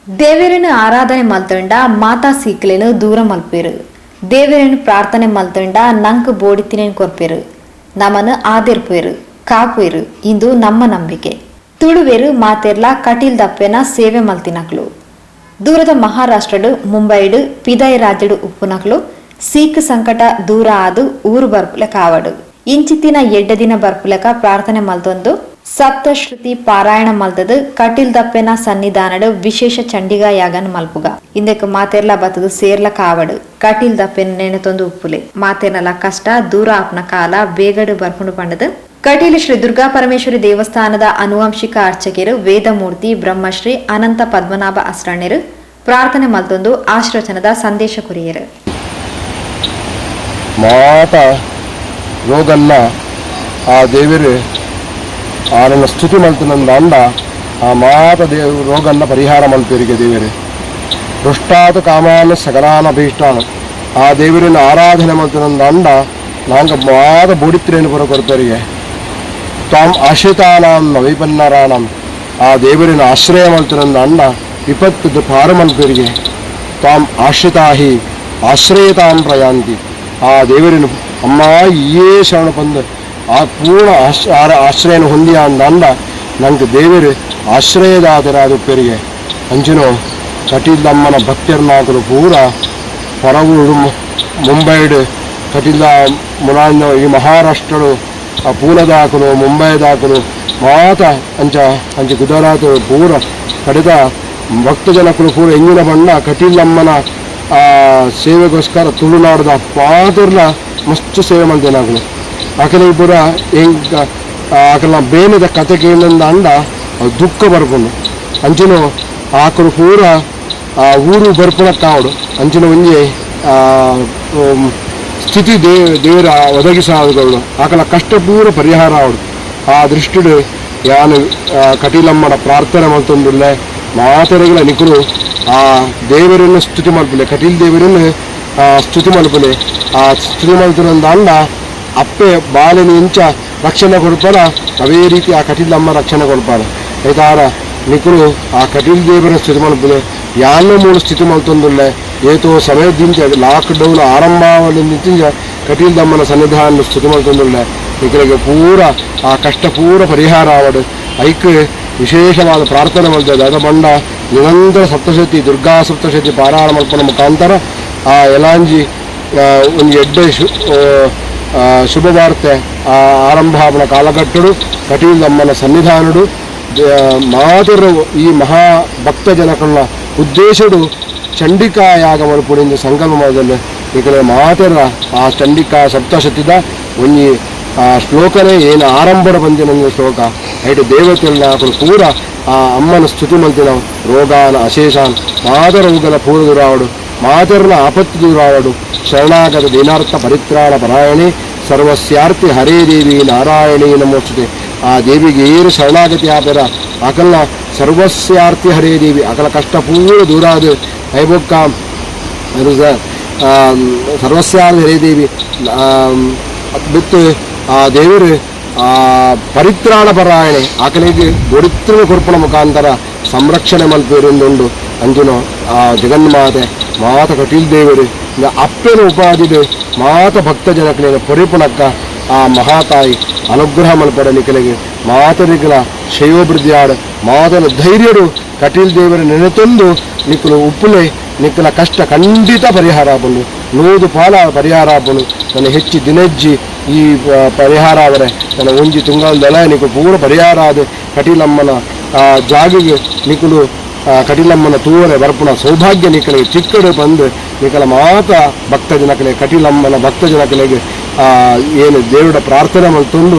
ದೇವೆರೆನ್ ಆರಾಧನೆ ಮಲ್ತಂಡ ಮಾತಾ ಸೀಕ್ಲೆನ್ ದೂರ ಮಲ್ಪುವೆರ್. ದೇವೆರೆನ್ ಪ್ರಾರ್ಥನೆ ಮಲ್ತಂಡ ನಂಕ್ ಬೋಡಿತ್ತಿನೆನ್ ಕೊರ್ಪೆರ್. ನಮನ್ ಆದೆರ್ಪುವೆರ್, ಕಾಪುವೆರ್ ಇಂದು ನಮ್ಮ ನಂಬಿಕೆ. ತುಳುವೆರ್ ಮಾತೆರ್ಲಾ ಕಟೀಲ್ದಪ್ಪೆನ ಸೇವೆ ಮಲ್ತಿನಕ್ಲು. ದೂರದ ಮಹಾರಾಷ್ಟ್ರಡ್, ಮುಂಬೈಡ್, ಪಿದಾಯಿ ರಾಜ್ಯಡ್ ಉಪ್ಪುನಕ್ಲು ಸೀಕ್ ಸಂಕಟ ದೂರ ಆದ್ ಊರು ಬರ್ಪುಲೆಕ ಆವಡ್. ಇಂಚಿತ್ತಿನ ಎಡ್ಡೆ ದಿನ ಬರ್ಪುಲೆಕ ಪ್ರಾರ್ಥನೆ ಮಲ್ತೊಂದು ಸಪ್ತಶ್ರುತಿ ಪಾರಾಯಣ ಮಲ್ತುದು ಕಟೀಲ್ದಪ್ಪೆನ ಸನ್ನಿಧಾನಡ್ ವಿಶೇಷ ಚಂಡಿಗಾ ಯಾಗನ್ ಮಲ್ಪುಗ. ಇಂದೆಕ್ ಮಾತೆರ್ಲಾ ಬತ್ತುದು ಸೇರ್ಲಕ ಆವಡ್. ಕಟೀಲ್ದಪ್ಪೆನ್ ನೆನೆತೊಂದು ಉಪ್ಪುಲೆ. ಮಾತೆರ್ನಲ ಕಷ್ಟ ದೂರ ಆಪುನ ಕಾಲ ಬೇಗಡ್ ಬರ್ಪುಂಡು ಪಂಡುದು ಕಟೀಲು ಶ್ರೀ ದುರ್ಗಾ ಪರಮೇಶ್ವರಿ ದೇವಸ್ಥಾನದ ಅನುವಂಶಿಕ ಅರ್ಚಕೆರ್ ವೇದಮೂರ್ತಿ ಬ್ರಹ್ಮಶ್ರೀ ಅನಂತ ಪದ್ಮನಾಭ ಅಸ್ರಣ್ಣೆರ್ ಪ್ರಾರ್ಥನೆ ಮಲ್ತೊಂದು ಆಶೀರ್ವಚನದ ಸಂದೇಶ ಕೊರಿಯೆರ್. ಮಾತ ರೋಗನ್ನ ಆ ದೇವೆರ್ ಆರನ ಸ್ತುತಿ ಮಲ್ತಿನಂದಾಂಡ ಆ ಮಾತ ದೇವ ರೋಗನ್ನ ಪರಿಹಾರ ಮಲ್ಪೆರಿಗೆ ದೇವೆರ್. ದುಷ್ಟಾತ ಕಾಮಾನ ಸಕಲಾನ ಅಭೀಷ್ಟಾನ ಆ ದೇವರನ್ನು ಆರಾಧನೆ ಮಲ್ತಿನಂದಾಂಡ ನಾಂಗ ಮಾತ ಬೋಡಿತ್ರೇನು ಪುರ ಕೊರ್ಪೆರಿಗೆ. ತಾಂ ಆಶ್ರಿತಾನಾಂ ನವಿಪನ್ನರಾಣಂ ಆ ದೇವರಿನ ಆಶ್ರಯ ಮಲ್ತಿನಂದಾಂಡ ವಿಪತ್ತು ಪಾರ ಮಲ್ಪೆರಿಗೆ. ತಾಂ ಆಶ್ರಿತಾಹಿ ಆಶ್ರಯತಾಂ ಪ್ರಯಾಂತಿ ಆ ದೇವರಿನ ಅಮ್ಮ ಈಯೇ ಶರಣ ಪಂದು ಆ ಪೂರ್ಣ ಆಶ್ರಯನ ಹೊಂದಿಯ ಅಂದಾಂಡ ನಂಗೆ ದೇವರು ಆಶ್ರಯದಾತರಾದ ಪೆರಿಗೆ. ಅಂಚಿನೋ ಕಟೀಲಮ್ಮನ ಭಕ್ತರ್ನಾಕಲು ಪೂರ ಪರವೂರು ಮುಂಬೈಡ್ ಕಟೀಲ ಮುನಾಂಜ ಈ ಮಹಾರಾಷ್ಟ್ರಡು ಆ ಪೂನದಾಕಲು ಮುಂಬೈದಾಕಲು ಮಾತ ಅಂಚ ಅಂಚ ಗುಜರಾತ್ ಪೂರ ಕಡೆದ ಭಕ್ತ ಜನಕಲು ಪೂರ ಎಂಜಿನ ಬಣ್ಣ ಕಟೀಲಮ್ಮನ ಆ ಸೇವೆಗೋಸ್ಕರ ತುಳುನಾಡದ ಪಾತೆರ್ಲ ಮಸ್ತ್ ಸೇವೆ ಮಲ್ದಿನಾಕಲು. ಆಕಲೆ ಪೂರ ಎಂಕ ಆಕಲ್ನ ಬೇನೆದ ಕತೆ ಕೇಳಿಂದ ದುಃಖ ಬರ್ಪುಂಡು. ಅಂಚಿನ ಆಕಲು ಪೂರ ಆ ಊರು ಬರ್ಪುನ ಕಾವಡು ಅಂಚಿನ ಒಂಜಿ ಸ್ಥಿತಿ ದೇವರ ಒದಗಿಸಾದಗಳು ಆಕಲ ಕಷ್ಟ ಪೂರ ಪರಿಹಾರ ಆವಡು. ಆ ದೃಷ್ಟಿಡ್ ಯಾನು ಕಟೀಲಮ್ಮನ ಪ್ರಾರ್ಥನೆ ಮಲ್ತೊಂದುಲ್ಲೆ ಮಾತೆರೆಗಳ ನಿಕುಲು ಆ ದೇವರನ್ನು ಸ್ತುತಿ ಮಲ್ಪುಲೆ, ಕಟೀಲ್ ದೇವರನ್ನು ಸ್ತುತಿ ಮಲ್ಪುಲೆ. ಆ ಸ್ತುತಿ ಮಲ್ತಿನಂದಾಂಡ ಅಪ್ಪೆ ಬಾಲೆನ ಇಂಚ ರಕ್ಷಣೆ ಕೊಡ್ಪಾರ, ಅವೇ ರೀತಿ ಆ ಕಟೀಲಮ್ಮ ರಕ್ಷಣೆ ಕೊಡ್ಪಾರ. ಐತಾರ ನಿಕುಲು ಆ ಕಟೀಲ್ ದೇವರ ಸ್ತುತಿ ಮಲ್ಪುಲೆ. ಯಾನ ಮೂಲ ಸ್ಥಿತಿ ಮಲ್ತೊಂದುಲ್ಲೆ ಏತೋ ಸಮಯದಿಂಚ ಲಾಕ್ಡೌನ್ ಆರಂಭ ಕಟೀಲ್ದಮ್ಮನ ಸನ್ನಿಧಾನ ಸ್ತುತಿ ಮಲ್ತೊಂದುಲ್ಲೆ. ನಿಕಲಿಗೆ ಪೂರ ಆ ಕಷ್ಟ ಪೂರ ಪರಿಹಾರ ಆವಡು. ಐಕ್ ವಿಶೇಷವಾದ ಪ್ರಾರ್ಥನೆ ಮಲ್ತದೆ. ಅದ ಬಂಡ ನಿರಂತರ ಸಪ್ತಶತಿ ದುರ್ಗಾ ಸಪ್ತಶತಿ ಪಾರಾಯಣ ಮಲ್ಪನ ಮುಖಾಂತರ ಆ ಎಲಾಂಜಿ ಒಂದು ಎಡ್ಡೆ ಶುಭ ವಾರ್ತೆ ಆ ಆರಂಭ ಆಪುನ ಕಾಲಘಟ್ಟಡು ಕಟೀಲಮ್ಮನ ಸನ್ನಿಧಾನಡು ಮಾತರು ಈ ಮಹಾ ಭಕ್ತ ಜನಕಲ್ನ ಉದ್ದೇಶಡು ಚಂಡಿಕಾ ಯಾಗ ಮಲ್ಪುಡಿಂದು ಸಂಕಲ್ಪ ಮಲ್ತೊಂದು ನಿಕಲೆ ಮಾತೆರ ಆ ಚಂಡಿಕಾ ಸಪ್ತಶತಿದ ಒಂಜಿ ಆ ಶ್ಲೋಕನೇ ಏನು ಆರಂಭದ ಬಂದಿನ ಶ್ಲೋಕ ಐಟ್ ದೇವತೆಲ್ನ ಪೂರ ಆ ಅಮ್ಮನ ಸ್ತುತಿ ಮಲ್ತಿನ ರೋಗಾನ ಅಶೇಷಾನ್ ಮಾತ ರೋಗನ ಪೂರ ದೂರಾವಡು, ಮಾತೆರ್ನ ಆಪತ್ತು ದೂರಾವಡು. ಶರಣಾಗತ ದೀನಾರ್ಥ ಪರಿತ್ರಾಣ ಪರಾಯಣಿ ಸರ್ವಸ್ಯಾರ್ತಿ ಹರೇ ದೇವಿ ನಾರಾಯಣಿ ನಮೋಸ್ತುತೆ. ಆ ದೇವಿಗೆ ಏರು ಶರಣಾಗತಿ ಆಪೆರ ಅಕಲ್ನ ಸರ್ವಸ್ಯಾರ್ತಿ ಹರೇ ದೇವಿ ಅಕಲ ಕಷ್ಟ ಪೂರ ದೂರಾದ ಐಬೊಕ್ಕ ಸರ್ವಸ್ಯಾರ್ತಿ ಹರೇ ದೇವಿ ಬಿತ್ತು ಆ ದೇವರು ಆ ಪರಿತ್ರಾಣ ಪರಾಯಣೆ ಆಕಲಿಗೆ ದೊರಿತ್ರ ಕೊರ್ಪಣ ಮುಖಾಂತರ ಸಂರಕ್ಷಣೆ ಮಲ್ಪೆರುಂದುಂಡು. ಅಂಚಿನ ಆ ಜಗನ್ಮಾತೆ ಮಾತ ಕಟೀಲ್ ದೇವರು ಅಪ್ಪೆನ ಉಪಾಧಿಡು ಮಾತ ಭಕ್ತ ಜನಕಲಿನ ಪರಿಪುಣಕ್ಕ ಆ ಮಹಾತಾಯಿ ಅನುಗ್ರಹ ಮಲ್ಪಡ. ನಿಕಲಿಗೆ ಮಾತರಿಗಳ ಶ್ರೇಯೋಭಿವೃದ್ಧಿ ಆಡು ಮಾತನ ಧೈರ್ಯಡು ಕಟೀಲ್ ದೇವರ ನೆನೆತೊಂದು ನಿಕಲು ಉಪ್ಪುಲೆ. ನಿಕಲ ಕಷ್ಟ ಖಂಡಿತ ಪರಿಹಾರ ಆಪುಂಡು, ನೂದು ಪಾಲ ಪರಿಹಾರ ಆಪುಂಡು. ನನ್ನ ಹೆಚ್ಚು ದಿನಜ್ಜಿ ಈ ಪರಿಹಾರ ಅವರೆ ನನ್ನ ಒಂಜಿ ತುಂಗಲ್ದಲ ನಿಕು ಪೂರ ಪರಿಹಾರ ಆದ ಕಟೀಲಮ್ಮನ ಆ ಜಾಗಿಗೆ ನಿಕುಲು ಕಟೀಲಮ್ಮನ ತೂವರೆ ಬರ್ಪುನ ಸೌಭಾಗ್ಯ ನಿಕಲಿಗೆ ಚಿಕ್ಕಡು ಬಂದು ನಿಕಲ ಮಾತ ಭಕ್ತ ಜನಕಲೆ ಕಟೀಲಮ್ಮನ ಭಕ್ತ ಜನಕಲೆಗೆ ಏನು ದೇವರ ಪ್ರಾರ್ಥನೆ ಮಲ್ತೊಂದು.